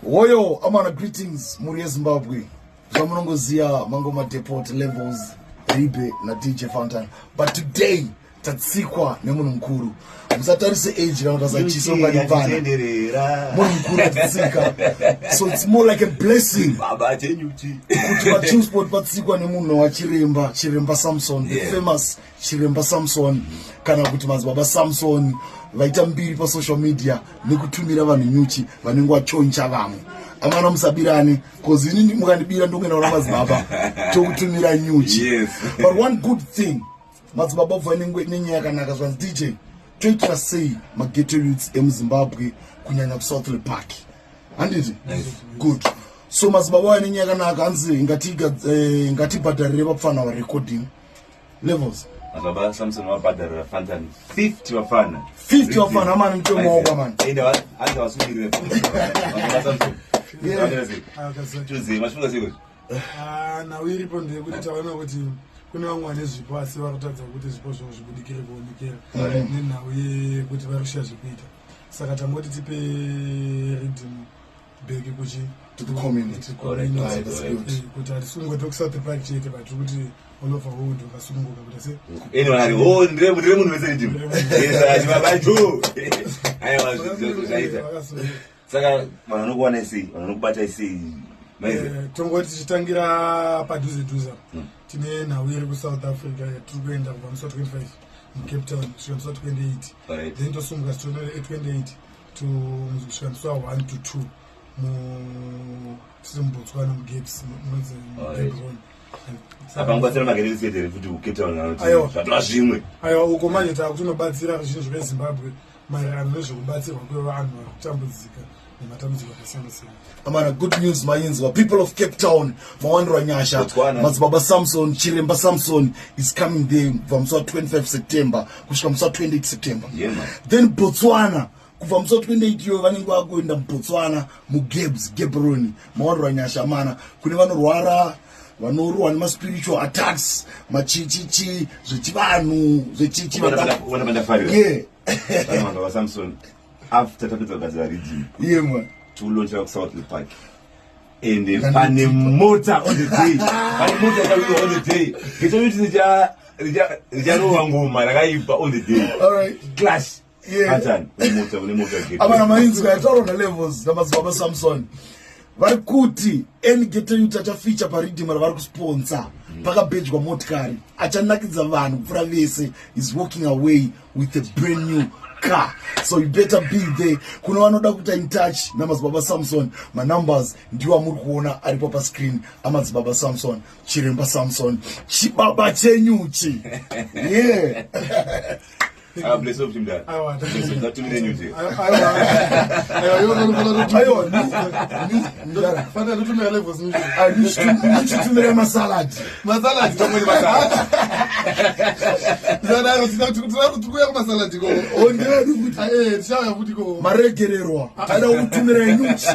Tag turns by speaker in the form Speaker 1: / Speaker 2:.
Speaker 1: Woyo amana, greetings mhuri yeZimbabwe. Zvamunongoziva, Mangoma Depot, Levels Ribe naDJ Fountain, but today tatsikwa nemunhu mukuru. Musatarise age kana kuti asachiso nganimvana, munhu mukuru atitsika, so it's more like a blessing
Speaker 2: Baba chenyuchi.
Speaker 1: Kuti paChillspot patsikwa nemunhu wachiremba, Chiremba Samson, the famous Chiremba Samson, kana kuti Madzibaba Samson, vaita mbiri pasocial media nekutumira vanhu nyuchi vanenge vachoncha vamwe. Amana, musabirane, 'cause inini mukandibira ndokuenda kuna madzibaba tokutumira nyuchi. But one good thing, madzibaba bva nenyaya yakanaka. Zvanzi, "DJ, toitira sei maghetto youths emuZimbabwe, kunyanya kuSouthly Park?" Handiti? Good. So madzibaba vaya nenyaya yakanaka, hanzi ngatibhadharire vapfana varecording Levels.
Speaker 2: Madzibaba Samson vabhadharira Fantan 50 vafana.
Speaker 1: 50 vafana, amana, mutemo wako, amana.
Speaker 2: Ende hanzi vasungirire Madzibaba Samson. Tuze machifunga sei kuti
Speaker 3: Ah, nhau iripo ndeyekuti taona kuti kune vamwe vane zvipo, asi vari kutadza kuti zvipo zvavo zvibudikire kuonekera nenhau yekuti vari kushiya zvekuita. Saka tangoti tipe riddim back kuchi
Speaker 1: To the community.
Speaker 3: To community.
Speaker 1: Right, that's good.
Speaker 3: Kuti hatisi kungoti kuSouth Park chete, but tiri kuti all over world vakasununguka kuti se
Speaker 2: Ene vari, oh, ndire munhu wese riddim. Yes, achibaba jo. Aiwa, zvaita.
Speaker 3: Vakasununguka.
Speaker 2: Saka vanhu vanokuwana sei? Vanhu vanokubata sei? Maize.
Speaker 3: Tongoti tichitangira padhuze dhuze, tine nhau iri kuSouth Africa yatiri kuenda kubva musi wa25 muCape Town kusvika musi wa28. Then tosumuka 28 to kusvika musi wa1 to 2 tiri muBotswana, muGabs, munonzi Gaborone.
Speaker 2: Apa mubatsira maghetto theatre futi kuCape Town anoti
Speaker 3: Aiwa.
Speaker 2: zvatova zvimwe.
Speaker 3: Aiwa, uko manje taakutonobatsira zvinhu zveZimbabwe maererano nezvekubatsirwa kwevanhu vari kutambudzika nematambudziko akasiyana siyana.
Speaker 1: Amana, good news mainzwa. People of Cape Town, mawandirwa nyasha.
Speaker 2: Botswana.
Speaker 1: Madzibaba Samson, Chiremba Samson is coming there kubva musi wa25 September kusvika musi wa28 September.
Speaker 2: Yeah, man.
Speaker 1: Then Botswana, kubva musi wa28 iyoyo vanenge vakuenda muBotswana, muGabs, Gaborone. Mawandirwa nyasha, amana. Kune vanorwara, vanorohwa nemaspiritual attacks, machichichi, zvechivanhu, zvechichi.
Speaker 2: Ona pandafarira. Vana vanhu vaSamson, after tapedza kugadzira riddim,
Speaker 1: Yeah, man.
Speaker 2: tiulaunchira kuSouth Park, ende pane mota on the day, pane mota ichawiwa on the day. Ghetto youth richarova ngoma rakaipa on the day.
Speaker 1: All right.
Speaker 2: Clash. Pattern une mota, une mota ghetto.
Speaker 1: Amana, mainzwa yataurwa naLevels naMadzibaba Samson. Vari kuti any ghetto youth achafeature pariddim ravari kusponsor pakabhejwa motikari, achanakidza vanhu kupfuura vese, is walking away with a brand new car. So you better be there. Kune vanoda kuita in touch naMadzibaba Samson, manumbers ndiwo amuri kuona aripo pascreen, aMadzibaba Samson, Chiremba Samson, chibaba chenyuchi, yeah.
Speaker 2: Ah, bless up chimdara.
Speaker 3: Aiwa.
Speaker 2: Bless up, tatumire nyuchi.
Speaker 1: Aiwa,
Speaker 3: Fanira kutumira Levels nyuchi.
Speaker 1: Nichitumira masalad.
Speaker 3: Masalad.
Speaker 2: Tomweni masalad.
Speaker 3: Tisadaro, tikuya kumasalad ikoko.
Speaker 1: Ondedu kuti
Speaker 3: Tichauya futi ikoko.
Speaker 1: Maregererwa, taida kutumira nyuchi.